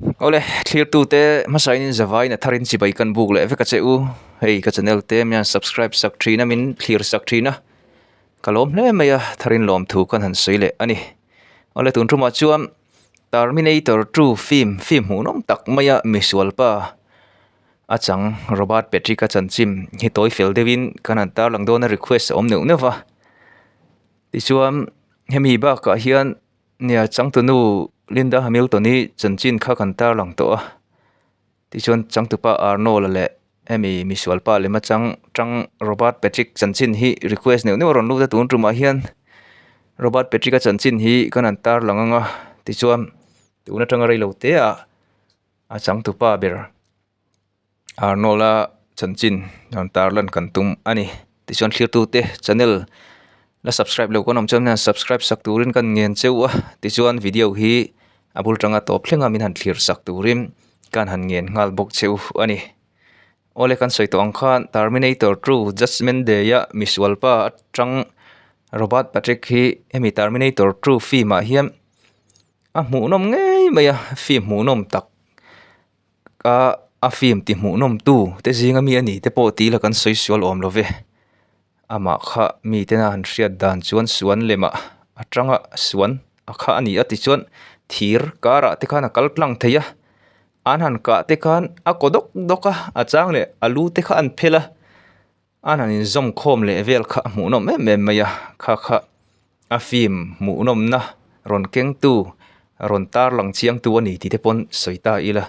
Awle, thlirtute hmasain in zavaiin a tharin chibai kan buk leh vek a che u. Hei ka channel te mian subscribe sak thin a min thlir sak thin a, ka lawm hle mai a, tharin lawmthu kan han sawi leh a ni. Awle, tun tumah chuan Terminator 2 film film hmuhnawm tak maia misualpa a chang Robert Patrick a chanchin hi tawi fel deuhin kan han tarlang dawn a request a awm neuh neuh va. Tichuan hemi bakah hian Nia, changtunu Linda Hamilton-i chanchin kha kan tarlang tawh a, tichuan changtupa Arnold-a leh hemi misualpa lema chang tang Robert Patrick chanchin hi request neuh neuh a rawn lut a, tun tumah hian Robert Patrick-a chanchin hi kan han tarlang ang a, tichuan tun atanga reilo te ah a changtupa ber Arnold-a chanchin rawn tarlan kan tum a ni. Tichuan thlirtute channel la subscribe lo kan awm chuan hian subscribe sak turin kan ngen cheu a, tichuan video hi a bul tanga tawp thleng a min han thlir sak turin kan han ngen nghal bawk cheu a ni. Awle kan sawi tawh ang khan Terminator 2 Judgement Day a misual pa atang Robert Patrick hi hemi Terminator 2 film ah hian a hmuhnawm ngei mai a, film hmuhnawm tak. A a film ti hmuhnawm tu te zinga mi a ni te pawh tih la kan sawi sual awm lo ve amah kha mite na han hriat dan chuan suan lemah atanga suan a kha a ni a tichuan thir karah te khan a kal tlang thei a an han kah te khan a kaw dawk dawk a a chang leh a lu te kha an phel a an han inzawm khawm leh vel kha a hmuhnawm em em mai a kha kha a film hmuhnawmna rawn kengtu rawn tarlang chiangtu a ni tih te pawn sawi ta ila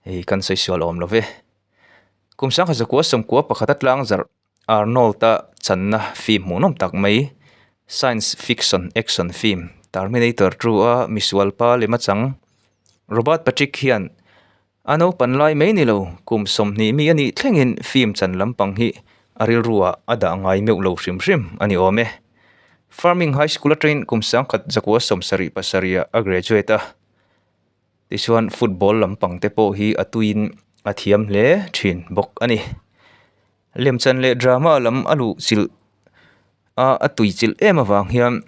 hei kan sawi sual awm lo ve. Kum sangha zakua sawmkua pakhata tlang zarh Arnold-a channa film hmuhnawm tak mai science fiction action film Terminator 2 a misual pa lema chang Robert Patrick hian A naupan lai mai ni lo, kum 20 mi a nih thlengin film chan lampang hi a rilruah a dah ngai meuh lo hrim hrim a ni awm e. Farming High School atangin kum 1977 ah a graduate a, tichuan football lampang te pawh hi a tuiin a thiam hle thin bawk a ni. Lemchan leh drama lam a luh chilh a, a tui chilh em avang hian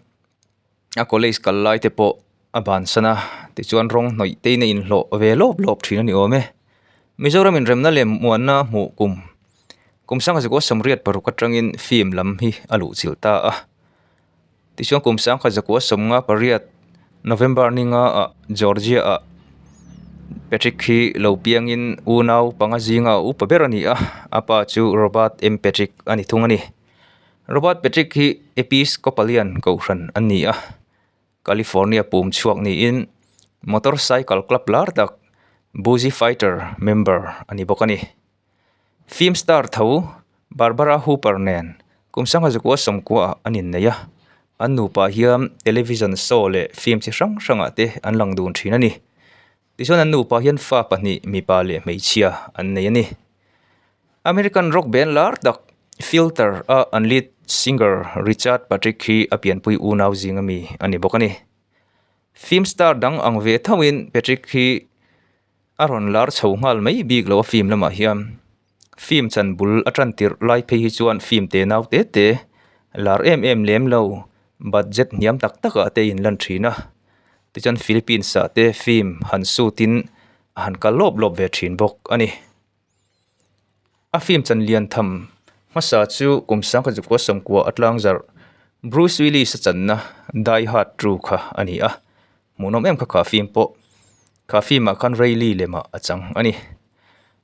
a college kal lai te pawh a bansan a tichuan rawng hnawih te in a inhlawh ve lawp lawp thin a ni awm e. Mizoram inremna leh muanna hmuh kum kum sangha zakua sawmriat paruk atangin film lam hi a luh chilh ta a tichuan kum sangha zakua sawmnga pariat November ninga ah Georgia ah Patrick hi lo piangin unau panga zinga a upa ber a ni a a pa chu Robert M Patrick a ni thung a ni. Robert Patrick hi Episcopalian kohhran a ni a, California pum chhuak niin motorcycle club lar tak Boozy Fighter member a ni bawk a ni. Film star tho Barbara Hooper nen kum sangha zakua sawmkua ah an innei a, an nupa hian television show leh film chi hrang hrangah te an lang dun thin a ni. Tichuan an nupa hian fa pahnih mipa leh hmeichhia an nei a ni. American rock band lar tak Filter a an lead singer Richard Patrick hi a pianpui unau zinga mi a ni bawk a ni. Film star dang ang ve thoin Patrick hi a rawn lar chho nghal mai bik lo a film lamah hian film chan bul a tan tirh lai phei hi chuan film te nau te te lar em em lem lo budget hniam tak takah te in lan thin a tichuan Philippines ah te film han shoot in a han kal lawp lawp ve thin bawk a ni. A film chan lian tham hmasa chu kum sangkhat zakua sawmkua a tlang zarh Bruce Willis a channa Die Hard 2 kha a ni a, hmuhnawm em kha kha film pawh kha film ah khan Ray Lee lemah a chang a ni.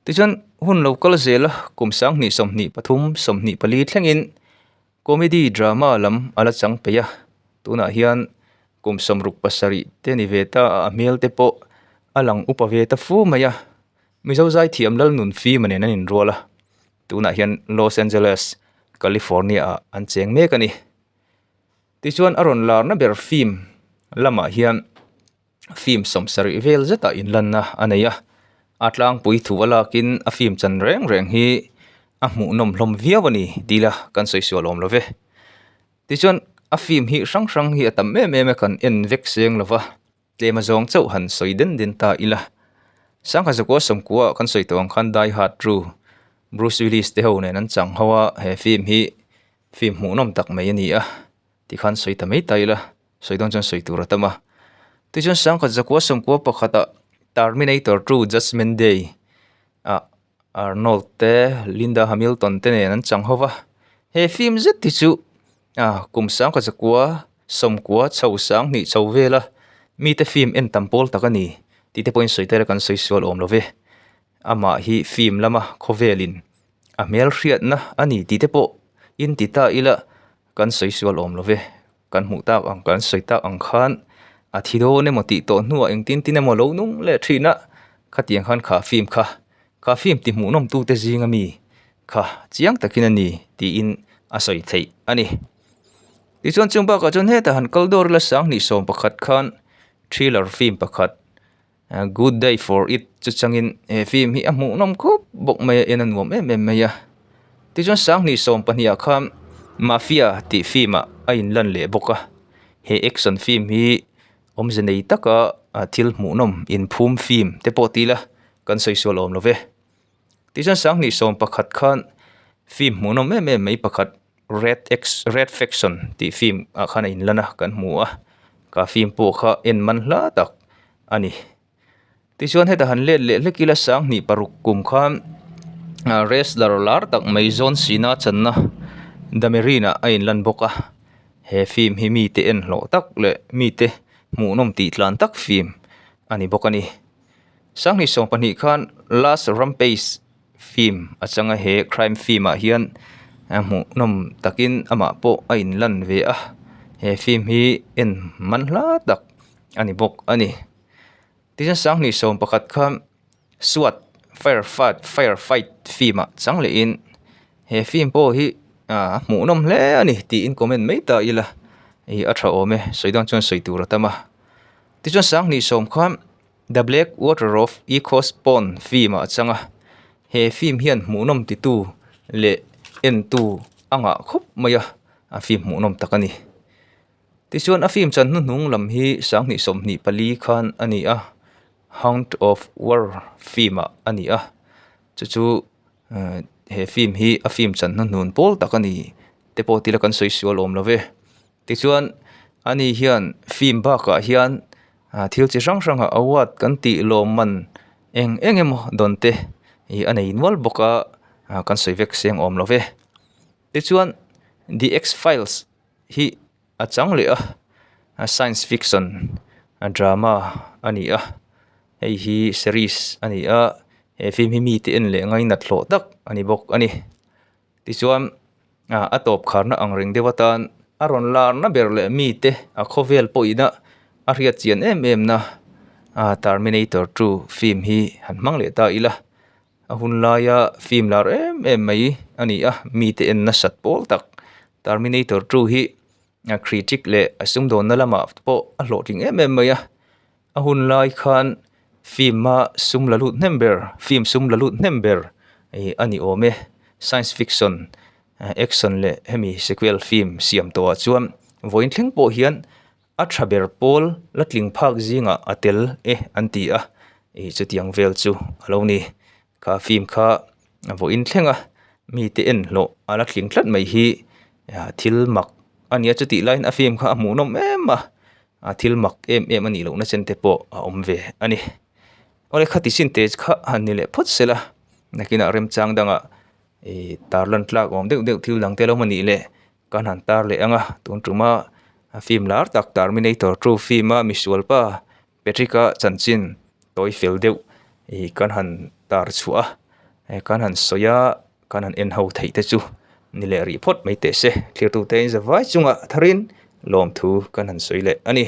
Tichuan hun lo kal zel a kum sanghnih 23 24 thlengin comedy drama lam a la chang peih a, tunah hian kum 67 te ni ve ta a a hmel te pawh a lang upa ve ta fu mai a. Mizo zaithiam Lalnun Fima nen an inrual a, tunah hian Los Angeles, California ah an cheng mek a ni. Tichuan a rawn larna ber film lamah hian film 70 vel zetah inlanna a nei a, a tlangpui thu a lakin a film chan reng reng hi a hmuhnawm hlawm viau a ni tih la kan sawi sual awm lo ve. Tichuan a film hi hrang hrang hi a tam em em a kan en vek seng lo va. Tlem a zawng chauh han sawi den den ta ila. Sangha zakua sawmkua kan sawi tawh ang khan Die Hard 2 Bruce Willis te ho nen an chang ho a, he film hi film hmuhnawm tak mai a ni a tikhan sawi ta mai ta ila, sawi dawn chuan sawi tur a tam a. Tichuan sangkhat zakua sawmkua pakhatah Terminator 2 Judgement Day ah Arnold te Linda Hamilton te nen an chang ho va, he film zet hi chu ah kum sang ka zakua sawmkua chho sang hnih chho vela mite film en tam pawl tak a ni tih te pawhin sawi tel a kan sawi sual awm lo ve, amah hi film lama khawvelin a hmel hriatna a ni tih te pawh in ti ta ila kan sawi sual awm lo ve. Kan hmuh tak ang kan sawi tak ang khan a thi dawn emaw tih tawh hnuah engtin tin emaw lo nung leh thin a, khatiang khan kha film kha kha film ti hmuhnawm tute zinga mi kha chiang takin a ni tiin a sawi theih a ni. Tichuan chung bakah chuan hetah han kal dawr ila sanghnih 11 khan thriller film pakhat Good day for it chu changin he film hi a hmuhnawm khawp bawk mai a en a nuam em em mai a tichuan sanghnih 12 ah khan mafia tih film ah a inlan leh bawk a he action film hi awmze nei taka thil hmuhnawm inphum film te pawh ti ila kan sawi sual awm lo ve tichuan sanghnih 11 khan film hmuhnawm em em mai pakhat red x red faction tih film ah khan a inlan a kan hmu a ka film pawh kha en man hla tak a ni tichuan heta han let leh hlek ila sanghnih paruk kum khan ah wrestler lar tak mai John Cena channa The Marine ah a inlan bawk a he film hi mite en hlawh tak leh mite hmuhnawm tih tlan tak film a ni bawk a ni sanghnih 12 khan last rampage film a changa he crime film ah hian hmuhnawm takin amah pawh a inlan ve a he film hi en man hla tak a ni bawk a ni tichuan sanghnih 11 khan suat fire fight fire fight film ah chang lehin he film pawh hi ah hmuhnawm hle a ni tiin comment mai ta ila ih a tha awm e sawi dawn chuan sawi tur a tam a tichuan sanghnih 10 khan. The Black Water of Echoes Pond film ah a chang a, he film hian hmuhnawm titu leh entu a ngah khawp mai a, a film hmuhnawm tak a ni. Tichuan a film chan hnuhnung lam hi sanghnih 24 khan a ni a, Hound of War film ah a ni a, chu chu he film hi a film chan hnuhnun pawl tak a ni te pawh tila kan sawi sual awm lo ve. Tichuan ani hian film bakah hian ah thil chi hrang hrang ah award kan tih lawm man eng eng emaw dawn te ih a nei nual bawk a ah kan sawi vek seng awm lo ve. Tichuan the x files hi a chang leh a a science fiction a drama a ni a hei hi series a ni a he film hi mite en leh ngainat hlawh tak a ni bawk a ni. Tichuan ah a tawp kharna ang reng deuh atan a rawn larna ber leh mite a khawvel pawhina a hriat chian em em na ah terminator 2 film hi han hmang leh ta ila a hun laia film lar em em mai a ni a mite en nasat pawl tak terminator 2 hi a critic leh a sumdawnna lamah pawh a hlawhtling em em mai a. A hun lai khan film a sum la lut hnem ber film sum la lut hnem ber ih a ni awm e science fiction action leh hemi sequel film siam tawh ah chuan vawiin thleng pawh hian a tha ber pawl la tling phak zingah a tel e an ti a ih chutiang vel chu a lo ni kha film kha vawiin thleng a mite en hlawh a la tling tlat mai hi thil mak a ni a chutih laiin a film kha a hmuhnawm em a. a thil mak em em a nih lohna chen te pawh a awm ve a ni. Awle khati sin te kha han ni leh phawt sela nakinah remchang dangah ih tarlan tlak awm deuh deuh thil dang te lo maw nih le kan han tar leh ang a tun tuma a film lar tak terminator two film a misual pa Patrick a chanchin tawi fel deuh ih kan han tar chhuah a kan han sawi a kan han en ho theih te chu ni leh rih phawt mai teh se thlir tute in zavai chungah tharin lawmthu kan han sawi leh a ni.